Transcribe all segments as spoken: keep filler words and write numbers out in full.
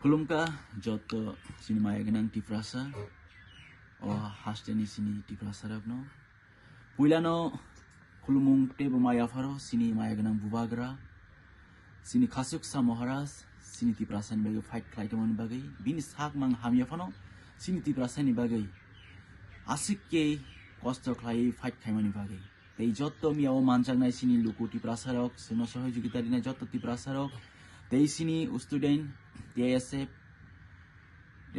Khulumkha joto chini maya gwnang Tiprasa, o hasteni chini Tiprasa rokno. Puilano khulumung tei bo maya pharo chini maya gwnang Bubagra, chini Khasuksa Maharaj, chini Tiprasani bagwi fight khlai tongmani bagwi, bini sak mang hamya phano chini Tiprasani bagwi aswk khe kosto khlai fight khaimani bagwi. Tei jotto miyao manjaknai chini luku Tiprasa rok, chwngno sohojogita rinai jotto Tiprasa rok, tei chini student T S F,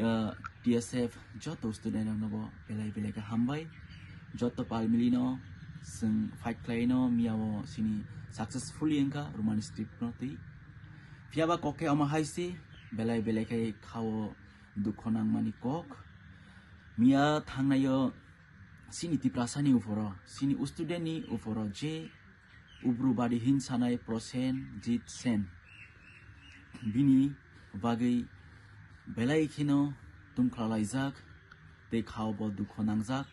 ah, T S F jotto student rokno bo belai belai khe hambai. Jotto palmilino chwng fight khlaino miyao chini successfully wngkha Roman script no twi. Phiyaba kok khe omo hai se belai belai khe khao dukho nangmani kok. Miya thangnaio chini Tiprasani uphoro, chini student ni uphoro je Ugrubadi hin sanai Prosenjit Sen, bini bagwi belai kheno tungkhlalaijak tei khao bo dukho nangjak,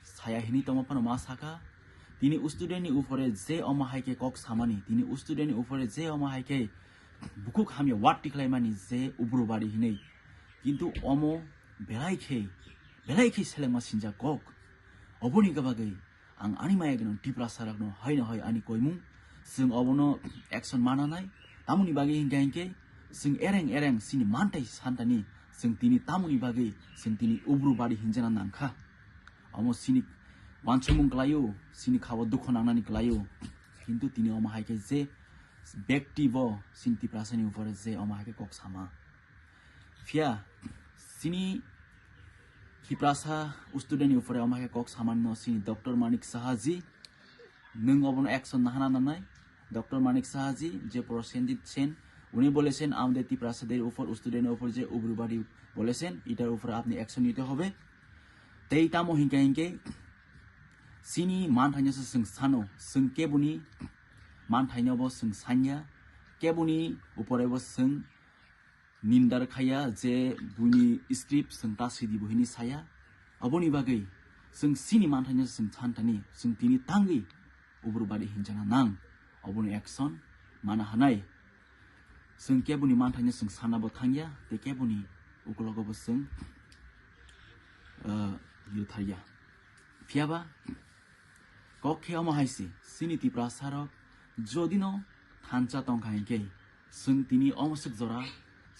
saya hinwi tongma phano ma sakha. Tini student ni uphore je omo hai khe kok samani, tini student ni uphore je omo hai khe bukhuk hamya wat tikhlaimani je Ugrubadi hinwi, kintu omo belai khe, belai khe selengma sinjak kok. Oboni bagwi ang ani maya gwnang Tiprasa rokno haino hai ani koimung, chwng obono action mananai. Tamoni bagwi hinkhe hinkhe chwng ereng ereng chini mantai santani, chwng tini tamoni bagwi chwng tini Ugrubadi hinjana nangkha. Omo chini wansukmung klaio, chini khao dukho nangnani klaio, kintu tini omo hai khe je bekti bo chini Tiprasani uphore je omo hai khe kok sama. Phiya chini Tiprasa student ni uphore omo hai khe kok samani no chini Doctor Manik Saha ji, nwng obono action nahana nanai. Doctor Manik Saha ji je Prosenjit Sen, উনি বলেছেন আমাদের তিপ্রাসাদের উপর, student এর উপর যে উগ্রবাদী বলেছেন, এটার উপরে আপনি action নিতে হবে। Tei tamo hinkhe hinkhe chini manthaino se chwng sano, chwng keboni manthaino bo chwng sanya, keboni upore bo chwng nindar khaya je buini script chwng ta sidi bo hini saya. Oboni bagwi chwng chini manthaino se chwng santani, chwng tini tangwi Ugrubadi hinjana nang, oboni action mana hanai. Chwng keboni manthaino chwng sana bo thangya, tei keboni ukologo bo chwng, ah, yutharya. Phiyaba kok khe omo hai se, chini Tiprasa rok jodi no thansa tongkha hinkhe, chwng tini omo swk jora,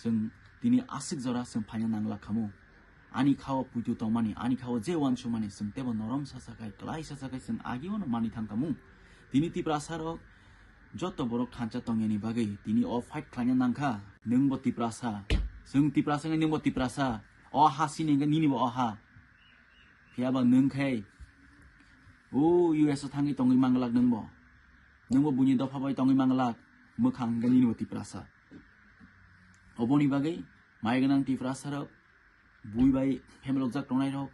chwng tini aswk jora chwng phaina nangla khamu. Ani khao puitu tongmani, ani khao je wansukmani, chwng tebo norom sasakhai, klai sasakhai chwng agio no mani thangkhamu. Tini Tiprasa rok joto borok thansa tongyani bagwi tini o fight khlaina nangkha. Nwng bo Tiprasa, chwng Tiprasa wngwi nwng bo Tiprasa, o ha sini hwnkhe nini bo o ha. Phiyaba nwng khai o U S o thangwi tongwi manglak nwng bo. Nwng bo buini dopha bai tongwi manglak, mwkhang hwnkhe nini bo Tiprasa. Oboni bagwi mai gwnang Tiprasa rok, bui bai phemelokjak tongnai rok,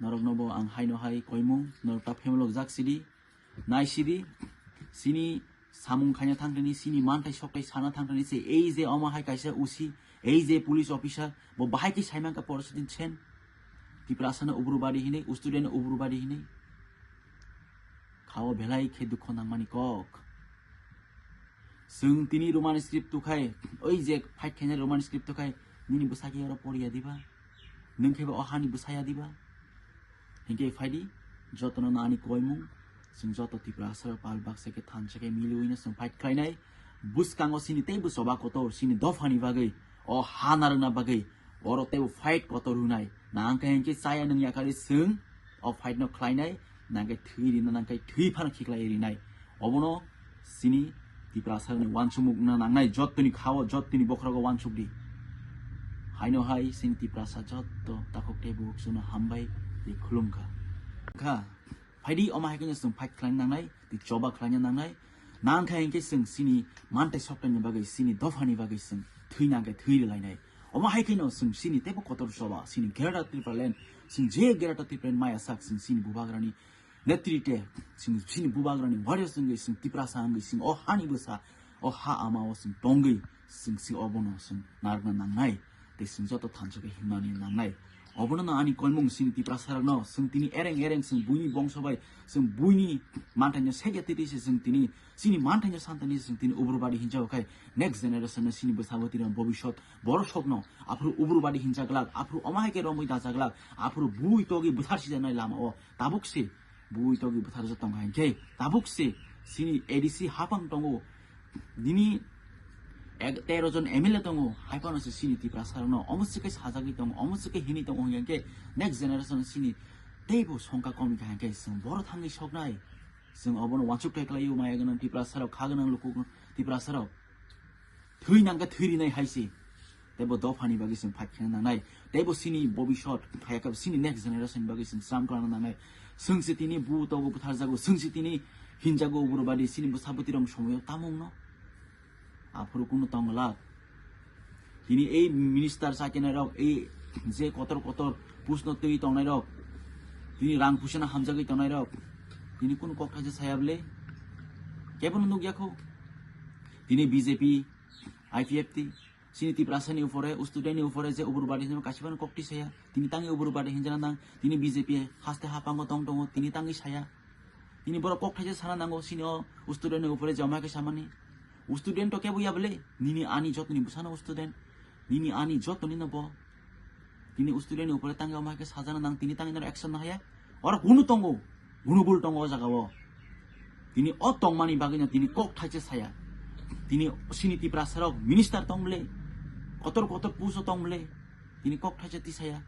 norokno bo ang haino hai koimung, norok ta phemelokjak sidi, nai sidi, chini samung khaina thangtani, chini manthai sokthai sana thangtani se, ei je omo hai kaisa usi, ei je police officer, bo bahai khe saimang kha Prosenjit Sen, Tiprasa no Ugrubadi hinwi, student no Ugrubadi hinwi. Khao belai khe dukho nangmani kok. Chwng tini Roman script tukhai, oi je fight khainai Roman script tukhai, nini bwsa khe oro poriya diba? Nwng khe bo o hani bwsaya diba? Hinkhe phaidi, jotono nani koimung, chwng joto Tiprasa rok pal baksa khe thansa khe miliwino chwng fight khlainai. Bwskango chini teibo choba kotor, chini dophani bagwi, o ha narwkna bagwi, oro teibo fight kotor hwnai. Nang khe hinkhe chaya nwng yakarwi chwng o fight no khlainai, nang khe thwi rina, nang khe thwi phano khiklai rinai. Obono chini Tiprasa ni wansukmung wngna nangnai, jottoni khao, jottoni bokhorogo wansuk di. Haino hai chini Tiprasa jotto takhuk tei bukhuk chwngno hambai tei khulumkha. Kha, phaidi omo hai khe chwng fight khlaina nangnai, tei choba khlaina nangnai. Nang kha hinkhe chwng chini mantai soktaini bagwi, chini dophani bagwi chwng thwi nang khe thwi rwlainai. Omo hai kheno chwng chini teibo kotor choba, chini Greater Tipraland, chwng je Greater Tipraland maya sak, chwng chini Bubagrani netrite, chwng chini Bubagrani warriors wngwi, chwng Tiprasa wngwi, chwng o hani bwsa, o ha ama o chwng tongwi, chwng si obono chwng narwkna nangnai, tei chwng joto thansa khe himnani nangnai. Obono no ani koimung chini Tiprasarokno, chwng tini ereng ereng chwng buini bongso bai, chwng buini manthaino sekya twi twi se chwng tini, chini manthaino santani se chwng tini ugrobadi hinjago khai next generation no chini bwsa bwtwirok bobisot borok sokno aphuru ugrobadi hinjaglak, aphuru omo hai khe romwi dajaglak, aphuru bui togwi bwthar sijaknai lama o tabuk se bui togwi bwtharjak tongkha hinkhe tabuk se chini A D C hapang tongo. Nini ek-, tero jon M L A tongo, hai phano se chini Tiprasarokno omo se khe sajagwi tongo, omo se khe hinwi tongo hwnkhe next generation chini teibo songkha komi kha hinkhe chwng boro thangwi soknai. Chwng obono uansuk thai khlaio maya gwnang Tiprasarok, kha gwnang luku Tiprasarok. Thwi nangkhe thwi rinai hai se. Teibo dophani bagwi chwng fight khaina nangnai. Teibo chini bobisot, phaiya khe chini next generation bagwi chwng cham khlana nangnai. Chwng se tini bu togo bwtharjago, chwng se tini hinjago ugrobadi chini bwsa bwtwirok somoyo tamo wngno. Aphuru kunu tongla. Tini ei minister sakinairok, ei je kotor kotor post no twi tongnairok, tini rang puisano hamjagwi tongnairok, tini kunu kok thaisa saya bwle? Kebono nukya kho. Tini B J P, I P F T, chini Tiprasani upore, student ni upore je ugrobadi hinwi kaisa phano kok twi saya, tini tangwi ugrobadi hinjana nang, tini B J P haste hapango tong tongo, tini tangwi saya. Tini borok kok thaisa sana nango, chini o student ni upore je omo hai khe samani. Student to kebo ya bwle, nini ani jotoni bwsano student, nini ani jotoni no bo. Tini student ni upore tangwi omo hai khe sajana nang, tini tangwi norok action no haya. Oro kunu tongo, gunugul tongo o jaga o. Tini o tongmani bagwi no tini kok thaisa saya. Tini chini Tiprasarok minister tong bwle, kotor kotor post o tong bwle, tini kok thaisa twi saya.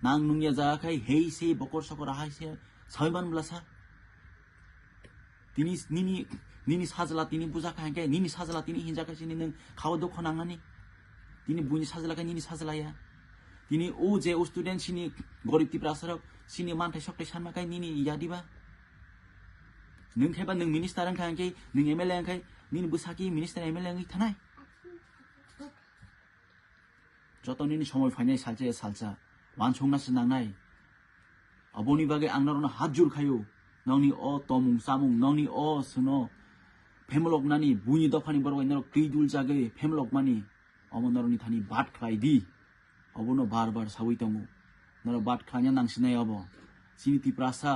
Nang nungya jaga khai hei sei bokor sokor ahai se sawi man bwla sa. Tini nini, nini sajla tini bujakha hinkhe, nini sajla tini hinjakha sini nwng khao dukho nangnani. Tini buini sajla khe nini sajla ya. Tini o je o student sini gorib Tiprasarok sini manthai sokthai sanma khe nini ya diba? Nwng khe ba nwng minister wngkha hinkhe, nwng M L A wngkhe, nini bwsaki minister M L A wngwi thanai? Joto nini somoi phainai salsa ya salsa, uansukna se nangnai. Aboni bagwi ang norokno hat jur khaio, nokni o tomung chamung, nokni o chwngno phemloknani, buini dophani borok bai norok twi dul jagwi phemlokmani, omo norokni thani bat khlai di. Obono bar bar sawi tongo. Norok bat khlaina nangsinai obo. Chini Tiprasa.